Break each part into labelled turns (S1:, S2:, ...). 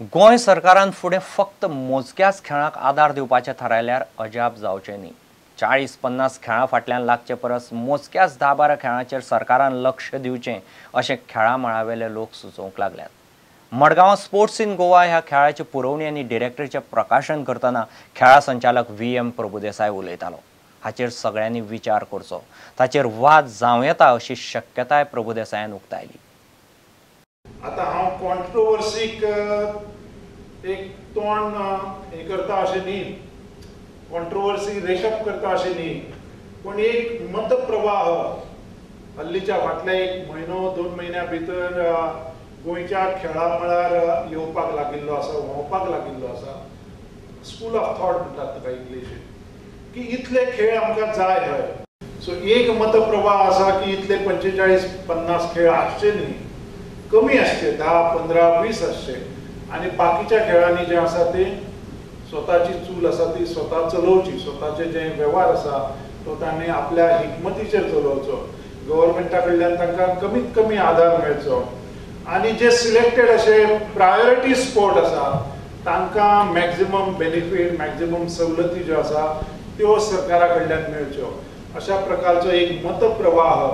S1: गोंय सरकारान फुडें फक्त मोजक्याच खेळांक आदार दिवपाचें थारायल्यार अजाप जावचें न्ही। 40-50 खेळां फाटल्यान लागचे परस मोजक्याच 10-12 खेळांचेर सरकारान लक्ष दिवचें अशें खेळां मळावेले लोक सुचोवंक लागल्यात। मडगांव स्पोर्ट्स इन गोवा ह्या खेळाची पुरवणी आनी डिरेक्टरीचें प्रकाशन करतना खेळां संचालक VM Prabhudesai उलयतालो। हाचेर सगळ्यांनी विचार करचो, ताचेर वाद जावं येता अशी शक्यताय प्रभुदेसायान उक्तायली।
S2: आतां हांव कॉन्ट्रोवर्सीक एक तोंड हें करता अशें न्ही, कॉन्ट्रोवर्सी रेकअप करता अशें न्ही, पूण एक मतप्रवाह हल्लीच्या फाटल्या एक म्हयनो 2 म्हयन्या भितर गोंयच्या खेळा मळार येवपाक लागिल्लो आसा, व्हांवपाक लागिल्लो आसा। स्कूल ऑफ थॉट म्हणटात ताका इंग्लिशीन, की इतले खेळ आमकां जाय हय। सो एक मतप्रवाह आसा की इतले 45-50 खेळ आसचे न्ही, कमी आसचे, 10, 15, 20 आसचे आनी बाकीच्या खेळांनी जे आसा ते स्वताची चूल आसा ती स्वता चलोवची, स्वताचे जे वेव्हार आसा तो तांणी आपल्या हिकमतीचेर चलोवचो, गव्हर्मेंटा कडल्यान तांकां कमीत कमी आदार मेळचो आनी जे सिलेक्टेड अशे प्रायोरिटी स्पोर्ट आसा तांकां मॅक्झिमम बेनिफीट, मॅक्झिमम सवलती ज्यो आसा त्यो सरकारा कडल्यान मेळच्यो, अशा प्रकारचो एक मतप्रवाह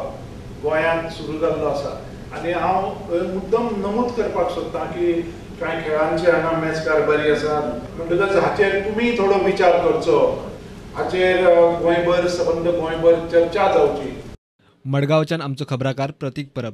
S2: गोंयांत सुरू जाल्लो आसा। आनी हांव मुद्दम नमूद करपाक सोदतां की कांय खेळांचे हांगा मॅच कारभारी आसात, म्हणटकच हाचेर तुमी थोडो विचार करचो, हाचेर गोंयभर सबंद गोंयभर चर्चा जावची।
S3: मडगांवच्यान आमचो खबराकार प्रतीक परब।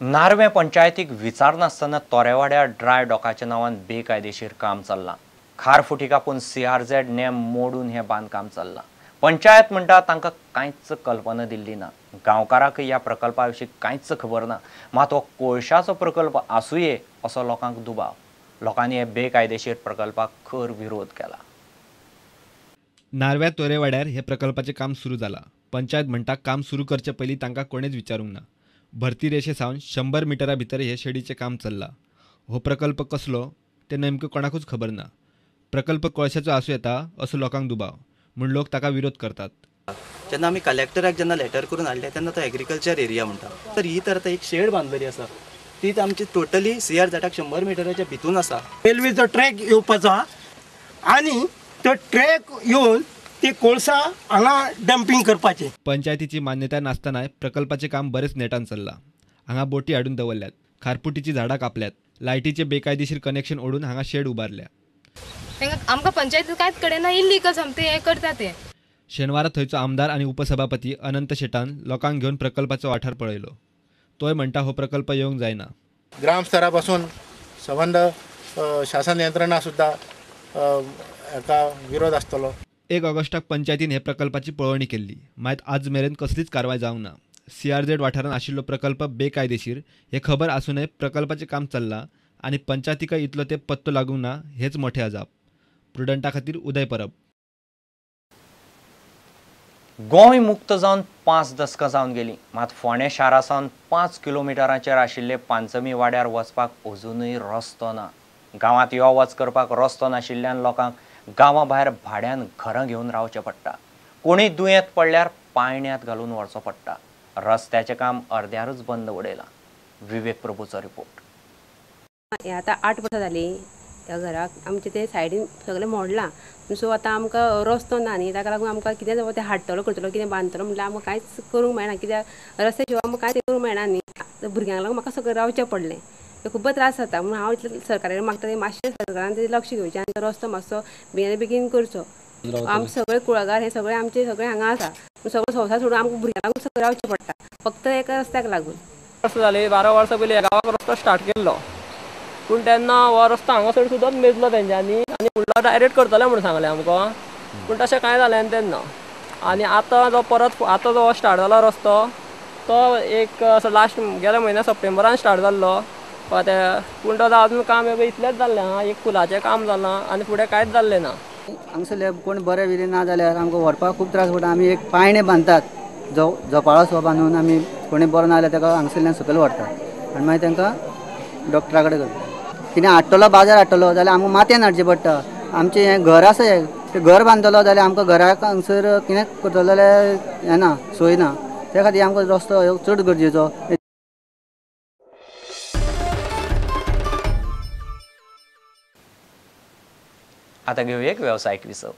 S1: नार्वे पंचायतीक विचारनासतना तोरेवाड्या ड्राय डॉकाच्या नांवान बेकायदेशीर काम चल्लां। खारफुटी कापून CRZ नेम मोडून हें बांदकाम चल्लां। पंचायत म्हणटा तांकां कांयच कल्पना दिल्ली ना, गांवकारांकय ह्या प्रकल्पा विशीं कांयच खबर ना। मात हो कोळशाचो प्रकल्प आसुये असो लोकांक दुबाव। लोकांनी हे बेकायदेशीर प्रकल्पाक खर विरोध केला।
S3: नार्व्या तोरेवाड्यार हे प्रकल्पाचें काम सुरू जालां। पंचायत म्हणटा काम सुरू करचे पयलीं तांकां कोणेच विचारूंक ना। भरती रेशे सावन 100 मिटरा भितर हे शेडीचें काम चल्लां। हो प्रकल्प कसलो तें नेमकें कोणाकूच खबर ना। प्रकल्प कोळशाचो आसूं येता असो लोकांक दुबाव, म्हूण लोक ताका विरोध करतात।
S4: जेन्ना आमी कलेक्टराक जेन्ना लेटर करून हाडलें तेन्ना तो एग्रीकल्चर एरिया म्हणटा, तर ही तर आतां एक शेड बांदलेली आसा ती आमची टोटली CRZ 100 मिटराच्या भितून आसा।
S5: रेल्वेचो ट्रॅक येवपाचो आनी तो ट्रॅक येवन ती कोळसा हांगा डंपींग करपाचें।
S3: पंचायतीची मान्यताय नासतनाय प्रकल्पाचें काम बरेच नेटान चल्लां। हांगा बोटी हाडून दवरल्यात, खारपुटीचीं झाडां कापल्यात, लायटीचें बेकायदेशीर कनेक्शन ओडून हांगा शेड उबारल्या।
S6: आमकां पंचायत कांयच कडेन ना, इल्लीगल सामकें हें करता ते।
S3: शेनवारा थंयचो आमदार आनी उपसभापती अनंत शेटान लोकांक घेवन प्रकल्पाचो वाठार पळयलो। तोय म्हणटा हो प्रकल्प येवंक जायना।
S7: ग्राम स्तरा पासून संबंद शासन यंत्रणा सुद्दां हाका विरोध आसतलो।
S3: 1 ऑगस्टाक पंचायतीन हे प्रकल्पाची पळोवणी केल्ली, मात आज मेरेन कसलीच कारवाय जावंक ना। CRZ वाठारांत आशिल्लो प्रकल्प बेकायदेशीर हे खबर आसूनय प्रकल्पाचें काम चल्लां आनी पंचायतीकय इतलो ते पत्तो लागूंक ना हेच मोठें अजाप। प्रुडंटा खातीर उदय परब।
S1: गोंय मुक्त जावन 5 दसकां जावन गेलीं, मात फोंडें शारा सावन 5 किलोमिटरांचेर आशिल्ले पांचमी वाड्यार वचपाक अजुनूय रस्तो ना। गांवांत यो वच करपाक रस्तो नाशिल्ल्यान लोकांक गांवा भायर भाड्यान घरां घेवन रावचें पडटा। कोणूय दुयेंत पडल्यार पायण्यांत घालून व्हरचो पडटा। रस्त्याचें काम अर्द्यारूच बंद उडयलां। विवेक प्रभूचो रिपोर्ट।
S8: हें आतां 8 वर्सां जालीं ह्या घराक, आमचें तें सायडीन सगळें मोडलां, सो आतां आमकां रस्तो ना न्ही, ताका लागून आमकां कितें जावं तें हाडटलो करतलो कितें बांदतलो म्हणल्यार आमकां कांयच करूंक मेळना, कित्याक रस्त्या शिवाय आमकां कांयच करूंक मेळना न्ही। भुरग्यांक लागून म्हाका सगळें रावचें पडलें, तें खूब त्रास जाता। म्हणून हांव इतलें सरकारा कडेन मागता मातशें सरकारान तेजें लक्ष घेवचें आनी तो रस्तो मातसो बेगीन बेगीन करचो। आमचे सगळे कुळागर हे सगळे आमचे सगळे हांगा आसा, सगळो संवसार सोडून आमकां भुरग्यांक लागून सगळें रावचें पडटा, फक्त एका रस्त्याक लागून।
S9: वर्सां जालीं, 12 वर्सां पयलीं ह्या गांवाक रस्तो स्टार्ट केल्लो, पूण तेन्ना हो रस्तो हांगासर सुद्दां मेजलो तेंच्यांनी आनी फुडलो डायरेक्ट करतले म्हणून सांगलें आमकां, पूण तशें कांय जालें ना तेन्ना। आनी आतां जो परत आतां जो स्टार्ट जाला रस्तो तो एक असो लास्ट गेल्या म्हयन्या सप्टेंबरान स्टार्ट जाल्लो पूण तो अजून काम इतलेंच जाल्लें आहा, एक पुलाचें काम जालां आनी फुडें कांयच जाल्लें ना।
S10: हांगसरले कोण बरें बिरें ना जाल्यार आमकां व्हरपाक खूब त्रास पडटा। आमी एक पायणें बांदतात, झोपाळो सो बांदून आमी कोणी बरो ना जाल्यार ताका हांगसरल्यान सकयल व्हरतात आनी मागीर तांकां डॉक्टरा कडेन करता। कितें हाडटलो बाजार हाडटलो जाल्यार आमकां माथ्यान हाडचें पडटा। आमचें हें घर आसा, तें घर बांदतलो जाल्यार आमकां घराक हांगसर कितें करतलो जाल्यार हें ना, सोय ना, त्या खातीर आमकां रस्तो चड गरजेचो।
S1: आतां घेवया एक वेवसायीक विसव.